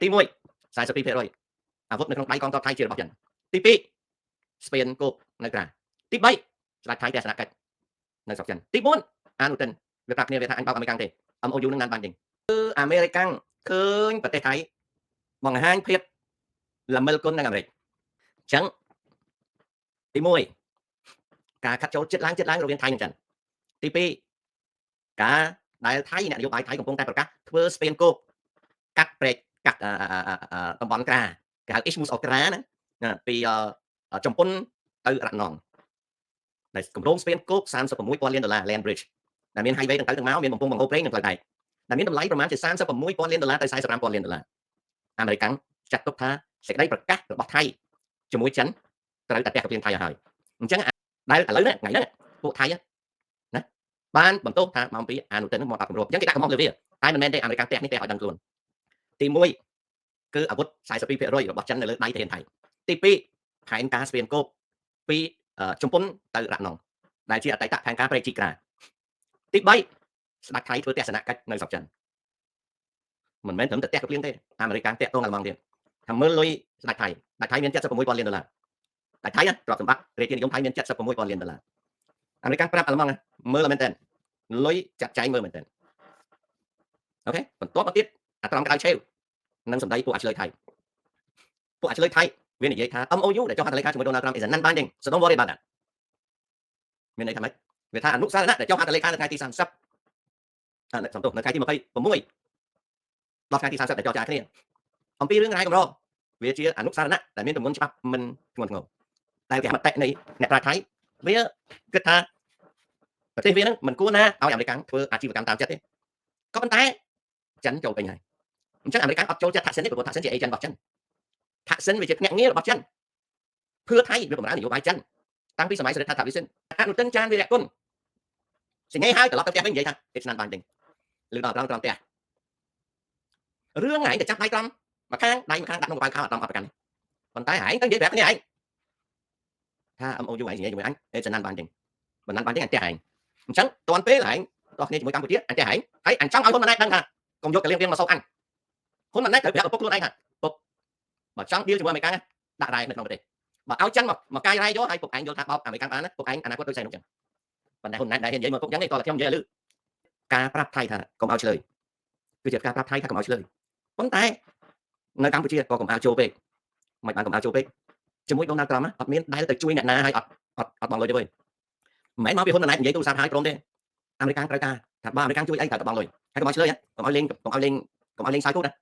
ទី1 42%អាវុធនៅក្នុងដៃកងទ័ពថៃជារបស់ចិនទី2ស្ពានគោកនៅក្រាទី3ស្ដេចថៃទស្សនកិច្ចនៅស្រុកចិនទី4អានុទិនវាប្រាប់គ្នាវាថាអញបោកអាមេរិកទេ MOU នឹង non binding គឺអាមេរិកឃើញប្រទេសថៃបង្ហាញភាពល្មិលគុណនឹងអាមេរិកអញ្ចឹងទី1ការខាត់ចូលចិត្តឡើងចិត្តឡើងរវាងថៃនិងចិនទី2ការដែលថៃអ្នកនយោបាយថៃកំពុងតែប្រកាសធ្វើស្ពានគោកកាត់ព្រែកកាត់តំបន់ក្រាគេហៅ Isthmus of ក្រាណាពីចំពុនទៅរ៉ាក់ណងដែលគម្រោងស្ពានគោក36,000លានដុល្លារ Land Bridge ដែលមាន highway ទាំងទៅទាំងមកមានបំពង់បង្ហូរប្រេងនិងផ្លូវដែកដែលមានតម្លៃប្រមាណជា36,000លានដុល្លារទៅ45,000លានដុល្លារអាមេរិកចាត់ទុកថាសេចក្តីប្រកាសរបស់ថៃជាមួយចិនត្រូវតែទះកព្រៀងថៃឲ្យហើយអញ្ចឹងដែលឥឡូវនេះថ្ងៃនេះពួកថៃណាបានបន្ទោសថាមកពីអានុទិននឹងមកអត់គម្របអញ្ចឹងគេដាក់កំហុសលើវាតែមិនមែនទេអាមេរិកផ្ទះនេះផ្ទះឲ្យដឹងខ្លួនទី1គឺអាវុធ42%របស់ចិននៅលើដៃទាហានថៃទី2ផែនការស្ពានគោកពីជំពន់ទៅរ៉ាក់ណងដែលជាអតីតផែនការព្រែកជីក្រាទី3ស្ដេចថៃធ្វើទស្សនកិច្ចនៅស្រុកចិនមិនមែនត្រឹមតែទះកភ្លៀងទេអាមេរិកតាក់ទងអាល្លឺម៉ង់ទៀតថាមើលលុយស្ដេចថៃស្ដេចថៃមាន76,000លានដុល្លារស្ដេចថៃណាទ្រព្យសម្បត្តិរាជានិយមថៃមាន76,000លានដុល្លារអាមេរិកប្រាប់អាល្លឺម៉ង់មើលមែនតើលុយចាត់ចែងមើលមែនតើOK បន្ទាប់មកទៀតអាត្រង់ក្តៅឆេវនិងសម្ដីពួកអាឆ្លើយថៃពួកអាឆ្លើយថៃវានិយាយថា MOU ដែលចុះហត្ថលេខាជាមួយ Donald Trump is a non binding, so don't worry about that. មានន័យថាម៉េចវាថាអនុស្សរណៈដែលចុះហត្ថលេខានៅថ្ងៃទី30អឺសំទោសនៅថ្ងៃទី26ដល់ថ្ងៃទី30ដែលចរចាគ្នាអំពីរឿងរ៉ែកម្រវាជាអនុស្សរណៈដែលមានទម្ងន់ច្បាប់មិនធ្ងន់ធ្ងរតែគេមតិនៃអ្នកប្រាជ្ញថៃវាគិតថាប្រទេសវានឹងមិនគួរណាឲ្យអាមេរិកធ្វើអាជីវកម្មតាមចិត្តទេក៏ប៉ុន្តែចិនចូលពេញហើយអញ្ចឹងអាមេរិកអត់ចូលចិត្តថាក់សិនទេព្រោះថាក់សិនជា agent របស់ចិនថាក់សិនវាជាភ្នាក់ងាររបស់ចិនភឿថៃវាបម្រើនយោបាយចិនតាំងពីសម័យសេដ្ឋាថាវិសិនអនុទិនចានវីរៈគុណសញ្ញេហើយត្រឡប់ទៅផ្ទះវិញនិយាយថា it's non binding ឬដល់ត្រង់ត្រង់ផ្ទះរឿងឯងទៅចាប់ដៃត្រង់មួយខាងដៃមួយខាងដាក់ក្នុងកប៉ៅខោអត់តំអត់ប្រកាន់ទេប៉ុន្តែឯងទៅនិយាយប្រាប់គ្នាឯងថា MOU ឯងនិយាយជាមួយអញ it's non binding មិន non binding អញផ្ទះឯងអញ្ចឹងតាន់ពេលឯងតោះគ្នាជាមួយកម្ពុជាអញផ្ទះឯងហើយអញចង់ឲ្យហ៊ុនម៉ាណែតដឹងថាកុំយកកលៀងរៀងមកសោកអញហ៊ុនម៉ាណែតត្រូវប្រាប់ឪពុកខ្លួនឯងថាពុកបើចង់ deal ជាមួយអាមេរិកដាក់រ៉ែនៅក្នុងប្រទេសបើឲ្យចិនមកមកកាយរ៉ែយកហើយពុកឯងយល់ថាបោកអាមេរិកបានណាពុកឯងអនាគតដូចស្អីនោះចឹងប៉ុន្តែហ៊ុនម៉ាណែតដែលហ៊ាននិយាយមកពុកចឹងនេះតោះតែខ្ញុំនិយាយឲ្យលឺការប្រាប់ថៃថាកុំឲ្យឆ្លើយគឺជាការប្រាប់ថៃថាកុំឲ្យឆ្លើយប៉ុន្តែនៅកម្ពុជាក៏កុំឲ្យចូលពេកមិនបានកុំឲ្យចូលពេកជាមួយដូណាល់ត្រាំអត់មានដែលទៅជួយអ្នកណាឲ្យអត់អត់អត់បងលុយទេវិញមិនមែនមកពីហ៊ុនម៉ាណែតនិយាយទូរស័ព្ទឲ្យព្រមទេអាមេរិកត្រូវការថាបើអាមេរិកជួយអីត្រូវតែបងលុយហើយកុំឲ្យឆ្លើយកុំឲ្យលេងកុំឲ្យលេងកុំឲ្យលេងសើចគូណា